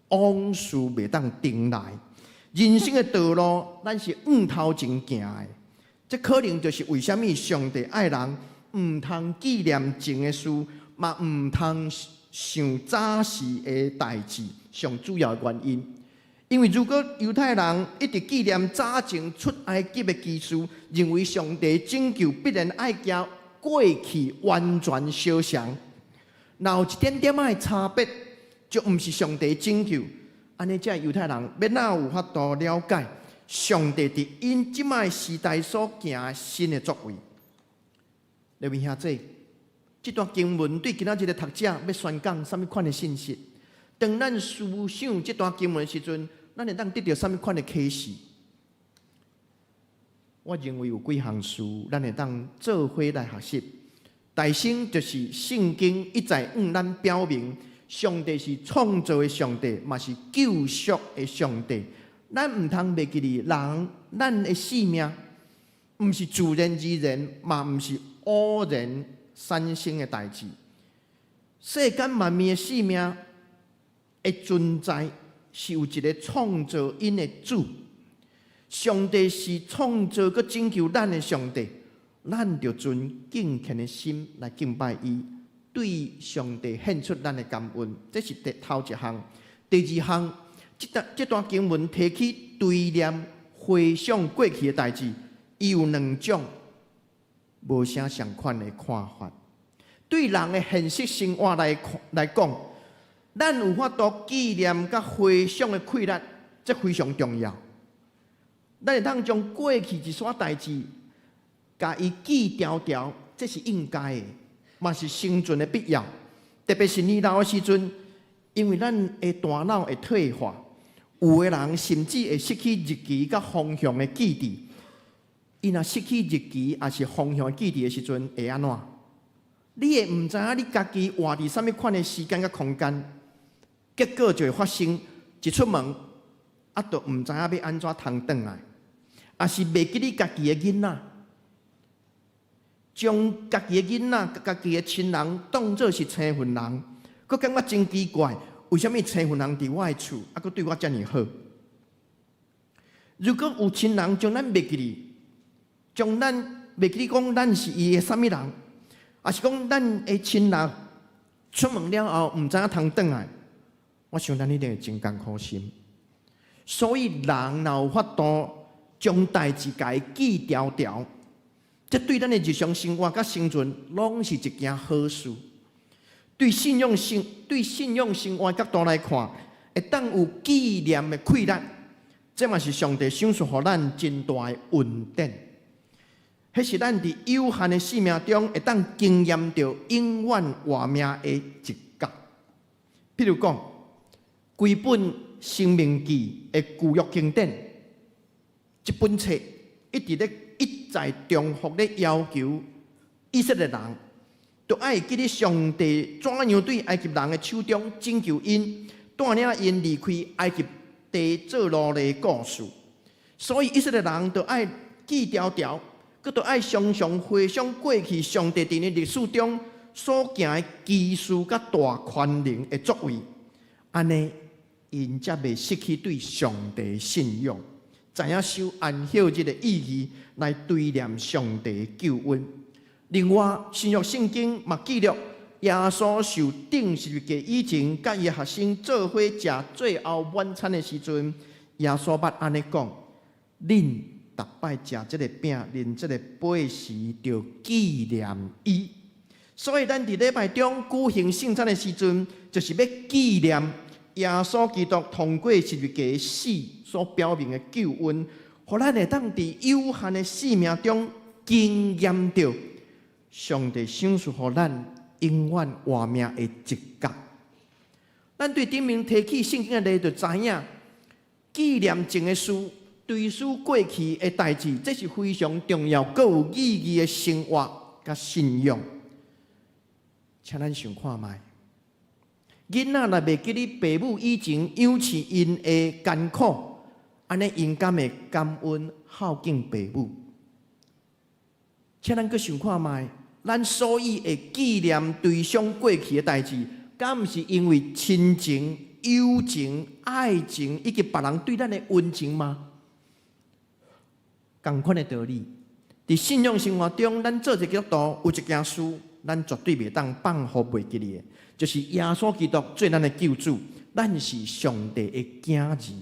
往事袂當重來。人生的道路，咱是向頭前行的。這可能就是為啥物上帝愛人毋通紀念前的事，嘛毋通想早時的代誌，上主要的原因。因為如果猶太人一直紀念早前出埃及的奇事，認為上帝拯救必然愛行過去完全相像，若有一點點仔的差別，就毋是上帝拯救。按呢，這猶太人欲哪有法度了解上帝佇𪜶這擺時代所行的新的作為？各位兄弟，這段經文對今仔日的讀者欲宣講啥物款的信息？當咱思想這段經文的時陣，咱會當得著啥物款的啟示？我認為有幾項事，咱會當做伙來學習。大先就是聖經一再向咱表明，上帝是創造的上帝，嘛是救贖的上帝。咱毋通袂記得人，咱的性命，毋是自然而然，嘛毋是偶然產生的代誌。世間萬物的生命的存在，是有一个創造𪜶的主。上帝是創造閣拯救咱的上帝，咱著存敬虔的心來敬拜伊，對上帝獻出咱的感恩。這是第頭一項。第二項，這段經文提起追念回想過去的代誌，伊有兩種無啥相仝的看法。對人的現實生活來講，咱有法度紀念佮回想的氣力，這非常重要。咱會當將過去一撮代誌，共伊記牢牢，這是應該的，嘛是生存的必要。特別是年老的時陣，因為咱的大腦會退化，有的人甚至會失去日期佮方向的記憶。伊若失去日期，抑是方向的記憶的時陣，會按怎？你會毋知影你家己活佇啥物款的時間佮空間，結果就會發生一出門，啊，就毋知影欲按怎通轉來，抑是袂記得家己的囡仔，將家己的囡仔、家己的親人當做是生份人，閣感覺真奇怪，為啥物生份人佇我的厝，啊，閣對我遮爾好？如果有親人將咱袂記得，將咱袂記得講咱是伊的啥物人，抑是講咱的親人出門了後毋知影通轉來，我想咱一定會真艱苦心。所以人若有法度將代誌共伊記牢牢，這對咱的日常生活佮生存攏是一件好事。對信仰生活角度來看，會當有紀念的氣力，這嘛是上帝賞賜予咱真大的恩典。彼是咱佇有限的生命中，會當經驗著永遠活命的一角。譬如講，規本《申命記》的舊約經典，這本冊一直咧一再重複咧要求以色列人，著愛記得上帝怎樣對埃及人的手中拯救𪜶，帶領𪜶離開埃及地做奴隸的故事。所以以色列人著愛記牢牢，閣著愛常常回想過去上帝佇𪜶歷史中所行的奇事佮大權能的作為，按呢，𪜶才袂失去對上帝的信仰，知影守安息日的意義來追念上帝的救恩。另外，新約聖經嘛記錄耶穌受釘十字架以前，佮伊學生做伙食最後晚餐的時陣，耶穌捌按呢講：恁逐擺食這个餅、啉這个杯時，著紀念伊。所以，咱佇禮拜中舉行聖餐的時陣，就是欲紀念耶穌基督通過十字架的死所表明的救恩，予咱會當佇有限的生命中經驗著上帝賞賜予咱永遠活命的一角。咱對頂面提起聖經的例就知影，紀念前的事，追思過去的代誌，這是非常重要、閣有意義的生活佮信仰。請咱想看覓，囡仔若袂記得爸母以前養飼𪜶的艱苦，按呢𪜶敢會感恩孝敬爸母？請咱閣想看覓，咱所以會紀念追想過去的代誌，敢毋是因為親情、友情、愛情以及別人對咱的溫情嗎？仝款的道理，佇信仰生活中，咱做一個基督徒有一件事，咱絕對袂當放予袂記得的，就是耶穌基督做咱的救主，咱是上帝的囝兒。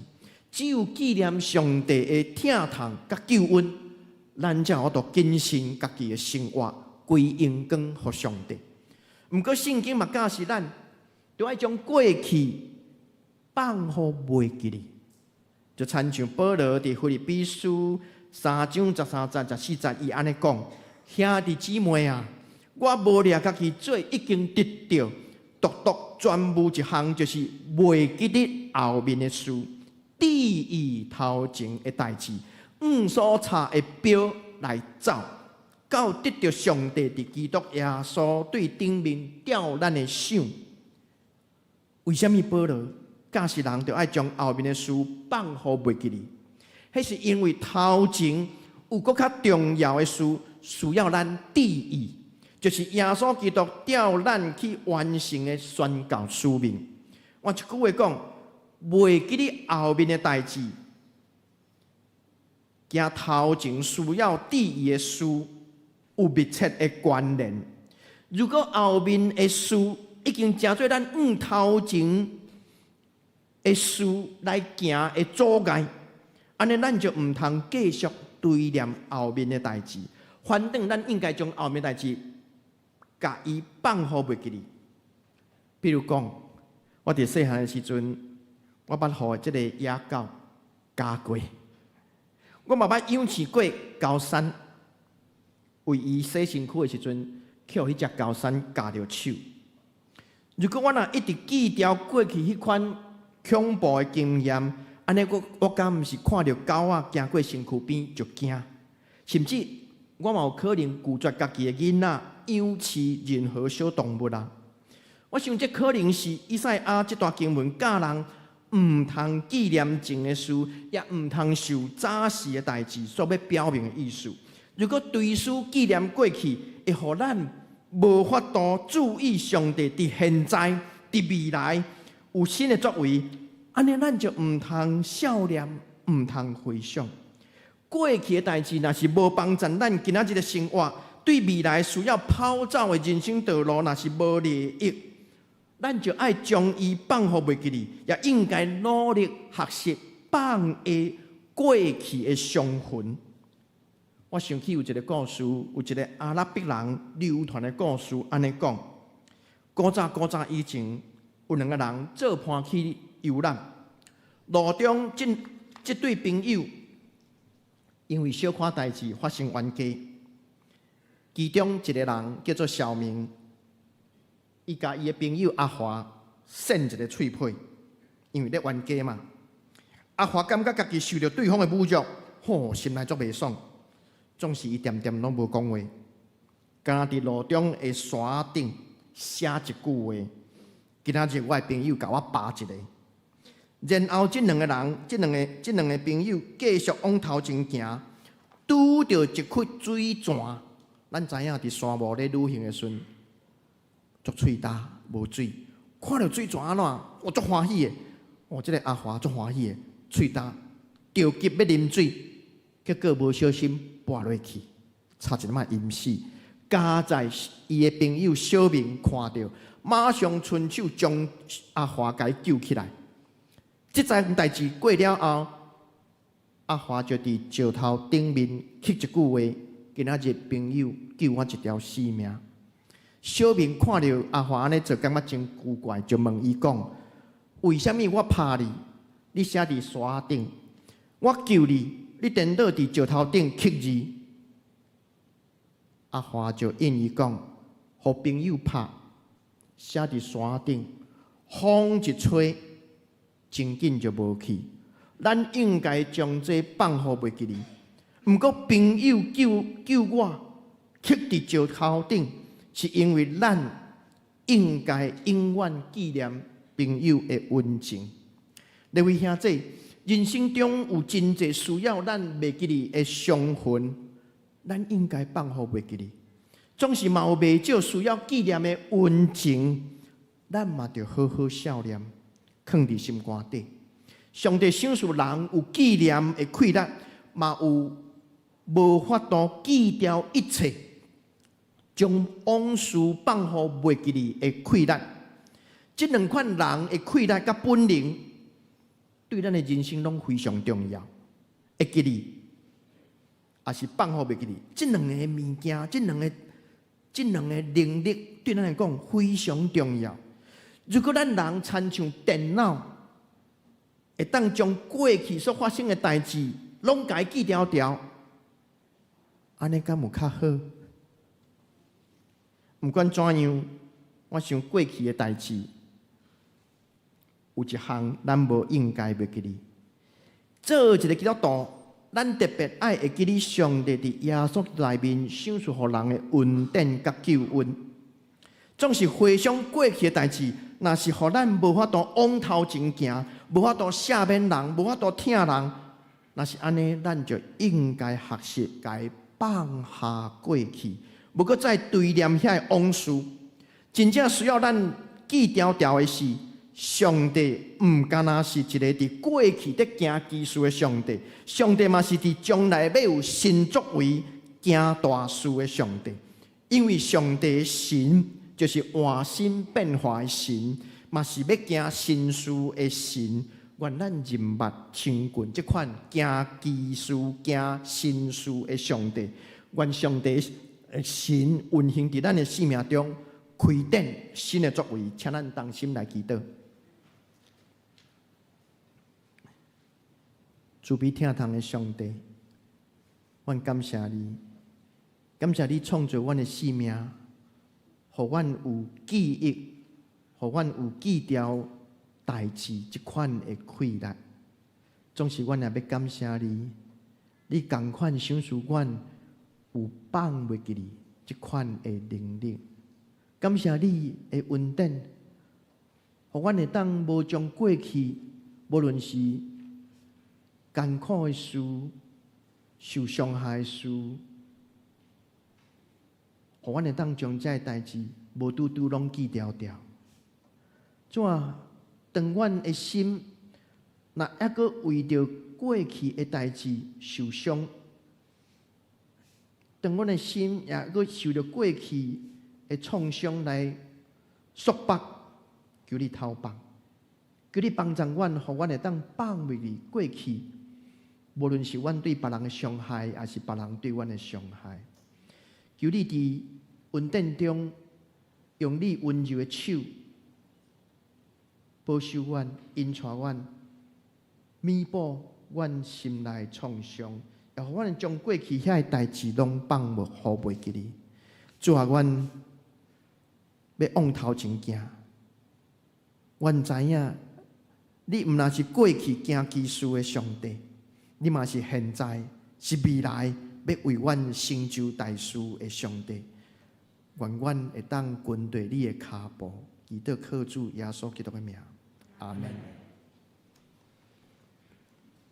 只有紀念上帝的疼痛佮救恩，咱才有法度謹慎家己的生活，歸榮光予上帝。毋過聖經嘛教示咱，著愛將過去放予袂記得，就親像保羅佇腓立比書3章13節、14節，伊按呢講：兄弟姊妹啊，我無掠家己做已經得著，獨獨專務一項，就是袂記得後面的事，志意頭前的代誌，向所插的標來走，到得著上帝佇基督耶穌對頂面召咱的賞。為啥物保羅教示人著愛將後面的事放予袂記得？彼是因為頭前有閣較重要的事需要咱注意，就是耶穌基督召咱去完成的宣教使命。換一句話講，袂記得後面的代誌，行頭前需要注意的事，有密切的關聯。如果後面的事已經成做咱往頭前的事來行的阻礙，按呢咱就毋通繼續追念後面的代誌。反正咱應該將後面代誌共伊放予袂記哩。比如講，我佇細漢的時陣，我捌予這个野狗咬過，我嘛捌養飼過高山，為伊洗身軀的時陣，予彼隻高山咬著手。如果我若一直記牢過去彼款恐怖的經驗，按呢我我敢毋是看著狗仔行過身軀邊就驚，甚至我嘛有可能拒絕家己的囡仔養飼任何小動物啊！我想這可能是以賽亞這段經文教人毋通紀念前的事，也毋通想早時的代誌所欲表明的意思。如果隨時紀念過去，會予咱無法度注意上帝佇現在、佇未來有新的作為，按呢咱就毋通數念，毋通回想。過去的代誌，若是無幫助咱今仔日的生活，對未來需要跑走的人生道路，若是無利益，咱就愛將伊放予袂記哩，也應該努力學習放下過去的傷痕。我想起有一个故事，有一个阿拉伯人流傳的故事，按呢講：古早古早以前，有兩个人做伴去遊覽，路中這這對朋友因為小可代誌發生冤家，其中一个人叫做小明，伊共伊的朋友阿華扇一个喙皮，因為咧冤家嘛。阿華感覺家己受著對方的侮辱，吼，心內足袂爽。總是伊恬恬攏無講話，敢若佇路中的山頂寫一句話：今仔日我的朋友共我巴一个。然後這兩个人，這兩个這兩个朋友繼續往頭前行，拄著一窟水泉。咱知影佇沙漠咧旅行的時陣，足喙焦無水，看著水泉按怎，我足歡喜的。哦，這个阿華足歡喜的，喙焦，著急欲啉水，結果無小心跋落去，差一點仔淹死。佳哉伊的朋友小明看著，馬上伸手將阿華共伊救起來。這樁代誌過了後，阿華就佇石頭頂面刻一句話：今仔日朋友救我一條性命。小明看著阿華按呢做，感覺真古怪，就問伊講：為啥物我拍你，你寫佇山頂；我救你，你顛倒佇石頭頂刻字？阿華就應伊講：予朋友拍，寫佇山頂，風一吹，真緊就無去。咱應該將這放予袂記哩。毋過朋友救救我，刻佇石頭頂，是因為咱應該永遠紀念朋友的恩情。各位兄弟，人生中有真濟需要咱袂記哩的傷痕，咱應該放予袂記哩。總是嘛有袂少需要紀念的恩情，咱嘛著好好數念，囥佇心肝底。上帝賞賜人有紀念的氣力，嘛有無法度記牢一切，將往事放予袂記哩的氣力。這兩款人的氣力佮本領，對咱的人生攏非常重要。會記哩，抑是放予袂記哩，這兩个物件，這兩个能力，對咱來講非常重要。如果咱人親像電腦，會當將過去所發生的代誌攏共伊記牢牢，按呢敢有較好？毋管怎樣，我想過去的代誌有一項咱無應該袂記哩。做一个基督徒，咱特別愛會記得上帝佇耶穌內面賞賜予人的恩典佮救恩。總是回想過去的代誌，若是予咱無法度往頭前行，無法度赦免人，無法度疼人，若是按呢，咱就應該學習共伊放下過去，無閣再追念遐个往事。真正需要咱記牢牢的是，上帝毋干焦是一个佇過去咧行奇事的上帝，上帝嘛是佇將來欲有新作為、行大事的上帝，因為上帝的神就是換新變化的神，嘛是欲行新事的神。願咱認捌親近這款行奇事、行新事的上帝。願上帝的神運行佇咱的生命中，開展新的作為，請咱同心來祈禱。慈悲疼痛的上帝，阮感謝你，感謝你創造阮的生命，予阮有記憶，予阮有記牢代誌這款的氣力。總是阮也欲感謝你，你仝款賞賜阮有放袂記你這款的能力。感謝你的恩典，予阮會當無將過去，無論是艱苦的事、受傷害的事，予阮會當將這个代誌無拄拄攏記牢牢。主啊，當阮的心若猶閣為著過去的代誌受傷，當阮的心猶閣受著過去的創傷來束縛，求你偷放，求你幫助阮，予阮會當放袂記過去。無論是阮對別人的傷害，抑是別人對阮的傷害，求你佇恩典中，用你溫柔的手保守阮、引帶阮、彌補阮心內創傷，也予阮將過去遐个代誌攏放袂予袂記你。主啊，阮欲往頭前行，阮知影你毋但是過去行奇事的上帝。你嘛是現在，是未來，欲為阮成就大事的上帝。願阮會當跟隨你的跤步，祈禱靠主耶穌基督的名，阿們。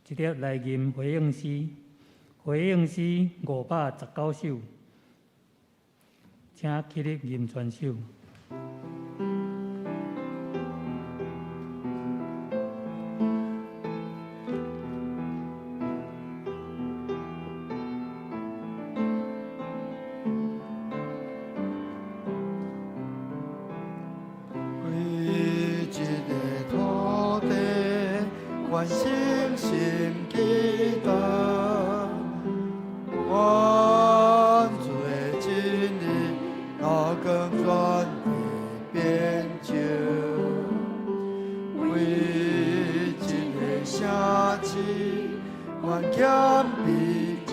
這節來吟回應詩，回應詩519首，請起立吟全首。為這个土地，阮誠心祈禱，願主的真理，若光全地遍照。為這个城市，阮謙卑懇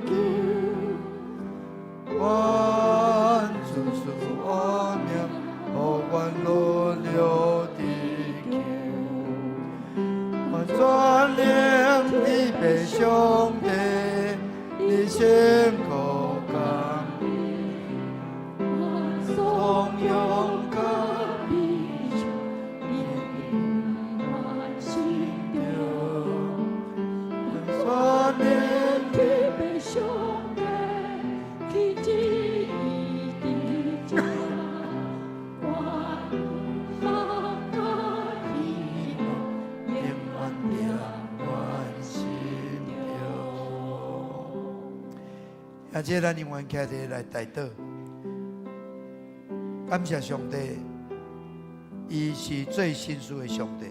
求，願主賜我命，予阮落了地球。願全能的父上帝，你先可降頌揚甲願全能的上帝，奇蹟伊佇這，願望甲希望永遠踮阮心中。兄弟，咱永遠徛佇來代禱，感謝上帝，伊是做新事的上帝。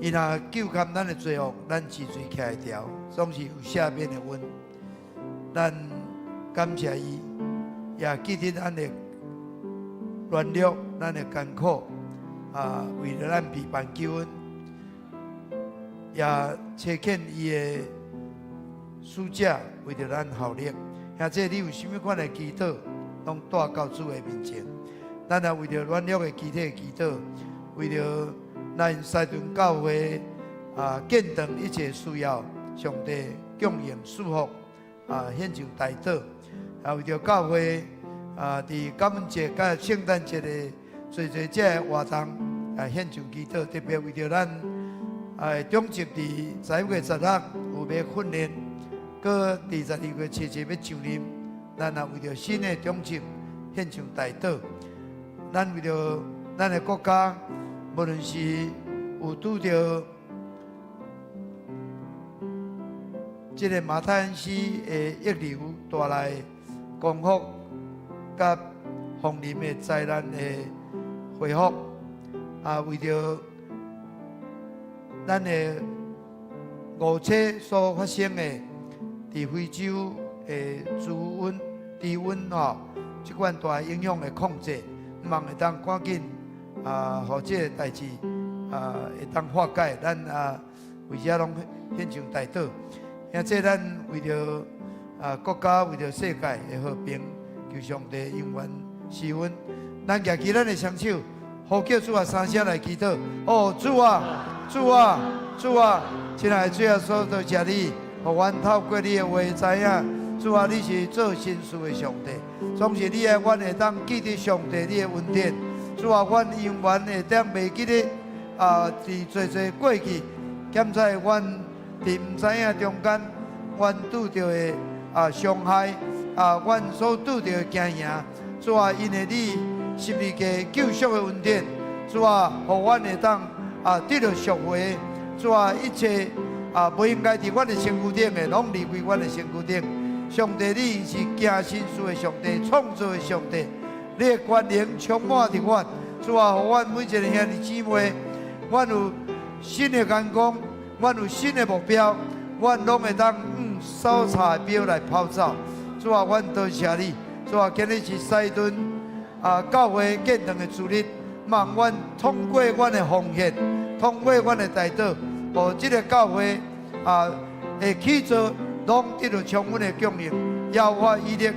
伊若究勘咱的罪惡，咱治罪徛會牢，總是有赦免的恩。咱感謝伊，也記得咱的軟弱，咱的艱苦，啊，為了咱備辦救恩，也差遣伊的使者為著咱效力。兄弟，你有啥物款的祈禱，攏帶到主的面前。咱也為著軟弱的肢體祈禱，為著咱西屯教會啊建堂一切需要，上帝供應賜福啊，獻上代禱。啊，為著教會啊，佇感恩節佮聖誕節的濟濟這个活動啊，獻上祈禱。特別為著咱啊長執佇11月16有欲訓練，閣佇12月7日欲上任，咱也為著新的長執獻上代禱。咱為著咱的國家，無論是有拄著這个馬太鞍溪的溢流帶來光復佮風林的災難的恢復，啊，為著咱的五車所發生的佇非洲的豬瘟、豬瘟吼，這款大影響的控制，希望會當趕緊啊，予這个代誌啊會當化解。咱啊為這攏獻上代禱，兄弟咱為著啊國家、為著世界的和平，求上帝永遠賜恩。咱舉起咱的雙手，呼叫主啊三聲來祈禱。哦，主啊，主啊，主啊！親愛的主耶穌，多謝你，予阮透過你的話知影，主啊，你是做神事的上帝，總是你愛阮會當記得上帝你的恩典。主啊，阮永遠會當袂記得啊，佇濟濟過去，檢查阮佇毋知影中間，阮拄著的啊傷害啊，阮所拄著的驚嚇。主啊，因為你十字架救贖的恩典，主啊，予阮會當啊得著贖回。主啊，一切啊無應該佇阮的身軀頂的，攏離開阮的身軀頂。上帝，你是行神事的上帝，創造的上帝，你的權能充滿佇阮。主啊，予阮每一个兄弟姊妹，阮有新的眼光，阮有新的目標，阮攏會當用所差的標來跑走。主啊，阮多謝你。主啊，今日是西屯啊教會建堂的主日，望阮通過阮的奉獻，通過阮的代禱，予這个教會啊的起造，攏得著充分的供應，耶和華以勒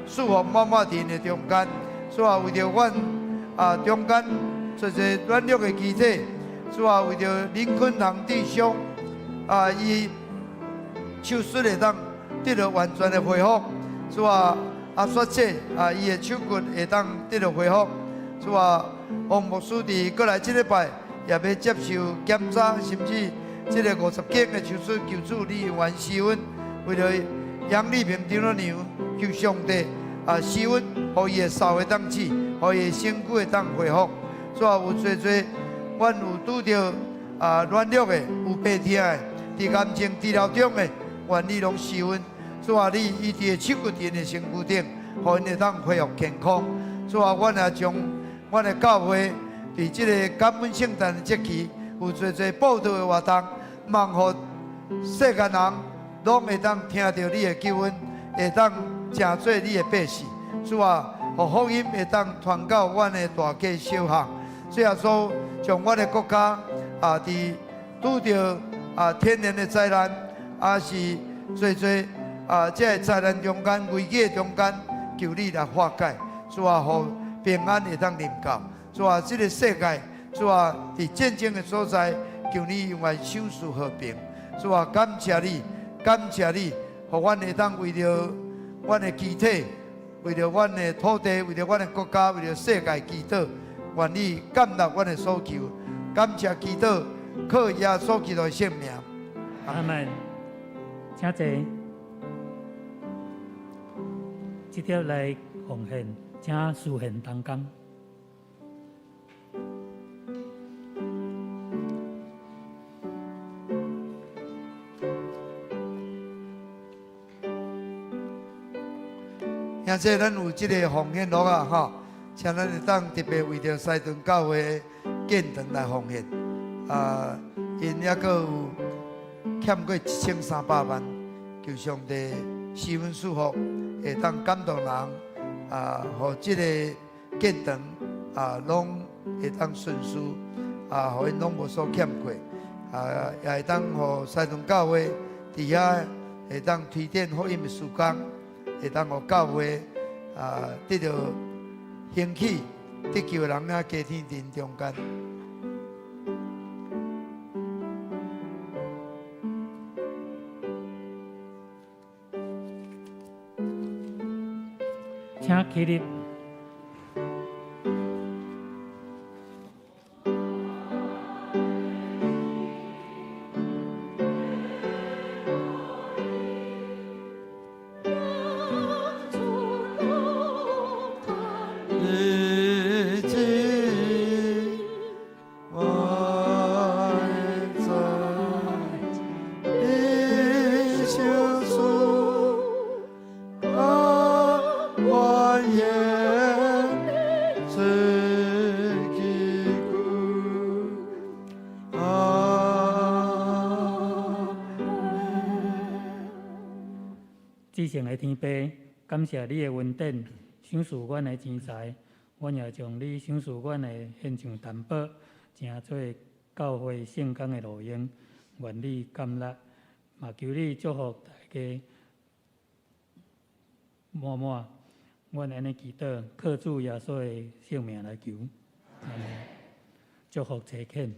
賜福滿滿佇𪜶的中間。主啊，為著阮啊中間濟濟軟弱的肢體，主啊，為著林坤堂弟兄啊，伊手術會當得著完全的恢復。主啊，阿雪姐啊，伊的手骨會當得著恢復。主啊，王牧師佇過來這禮拜也欲接受檢查，甚至這个50間的手術，求主你永遠施恩，為著楊麗萍丈母娘，求上帝啊施恩，予伊的梢會當治，予伊的身軀會當恢復。主啊，有濟濟，阮有拄著啊軟弱的，有病痛的，佇癌症治療中的，願你攏施恩。主啊，你醫治的手骨佇𪜶的身軀頂，予𪜶會當恢復健康。主啊，阮也將阮的教會佇這个感恩聖誕的節期，有濟濟佈道的活動，望予世間人攏會當聽著你的救恩，會當成做你的百姓。主啊，予福音會當傳到阮的大街小巷。主耶穌將阮的國家啊，佇拄著啊天然的災難，抑是濟濟啊這个災難中間、危機的中間，求你來化解。主啊，予平安會當臨到。主啊，這个世界，主啊，佇戰爭的所在，求你永遠賞賜和平。主啊，感謝你，感謝你，予阮會當為著阮的肢體，為著阮的土地，為著阮的國家，為著世界祈禱。願你感納阮的所求，感謝祈禱，靠耶穌基督的聖名。阿門。請坐。這條來奉獻，請書獻同工。兄弟，咱有這个奉獻錄啊，吼，請咱會當特別為著西屯教會建堂來奉獻。啊，𪜶猶閣有欠過1300萬，求上帝賜恩賜福，會當感動人，啊，予這个建堂啊，攏會當順遂，啊，予𪜶攏無所欠過，啊，也會當予西屯教會佇遐會當推展福音的事工，會當予教會啊得著興起，得救的人啊家庭佇中間。請起立。日子我在一生。至聖的天父，感謝你的恩典，賞賜阮的錢財，阮也將你賞賜阮的獻上擔保，成做教會聖工的路用，願你甘納，嘛求你祝福大家滿滿。阮按呢祈禱，靠主耶穌的聖名來求，阿們。祝福齊懇。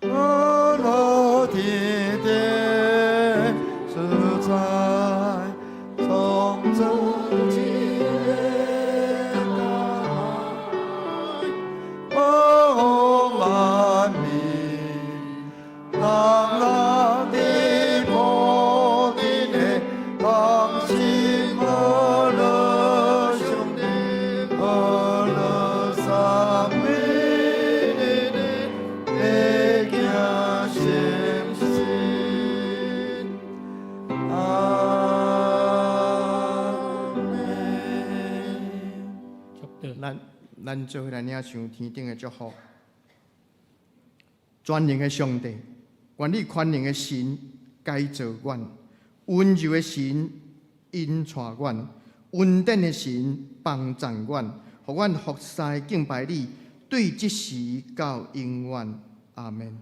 阿樂天頂主宰，創造這個界，萬民，人人的無盡的同心阿樂上帝，阿樂三位的行誠實。阿們。祝禱。咱做伙來領受天頂的祝福。全能的上帝，願你寬容的神改造阮，溫柔的神引帶阮，恩典的神幫贊阮，予阮服侍敬拜你，對這時到永遠。阿們。